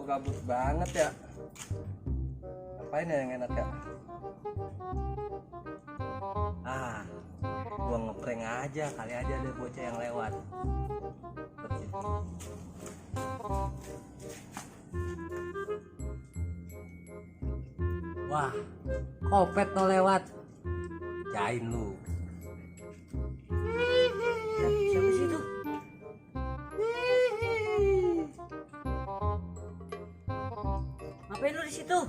gabut banget ya. Ngapain ya yang enak ya? Gua ngeprank aja, kali aja ada bocah yang lewat. Wah, kopet no lewat. Jain lu. Siapa sih itu? Ngapain lu di situ?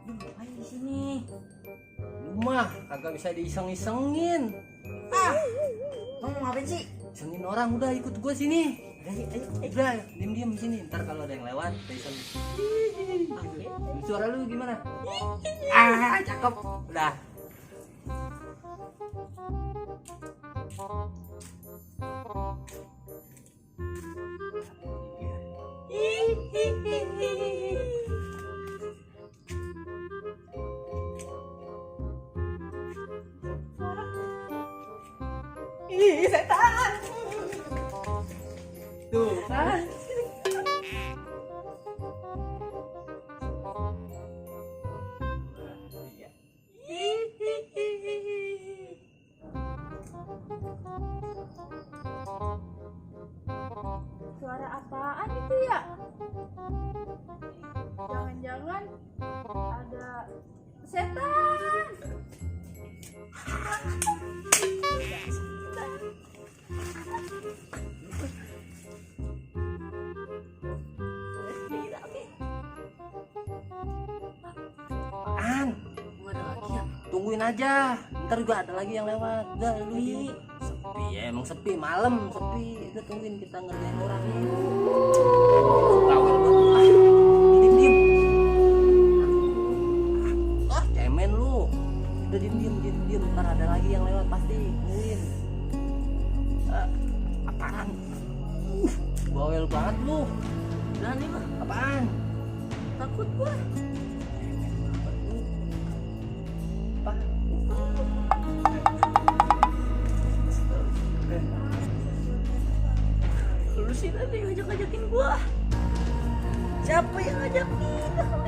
Ngapain di sini? Lu mah kagak bisa diiseng-isengin. Kamu mau ngapain sih? Isengin orang, udah ikut gua sini. Ayo. Udah, diem-diem sini. Ntar kalau ada yang lewat, kita iseng. Suara lu gimana? Cakep. Udah. Ih, setan. Tuh kan. Suara apaan itu ya? Jangan-jangan ada setan. Apaan? Gua ada lagi ya. Tungguin aja. Ntar juga ada lagi yang lewat. Udah lu Sepi. Sepi ya, emang sepi. Malam sepi. Udah tungguin, kita ngerjain orang. Bawel banget. Diem-diem. Cemen lu. Udah diem-diem. Ntar ada lagi yang lewat pasti. Tungguin. Apaan? Bawel banget lu. Berani mah. Apaan? Takut gua. Lu sih tadi ngajak-ngajakin gua. Siapa yang ngajakin?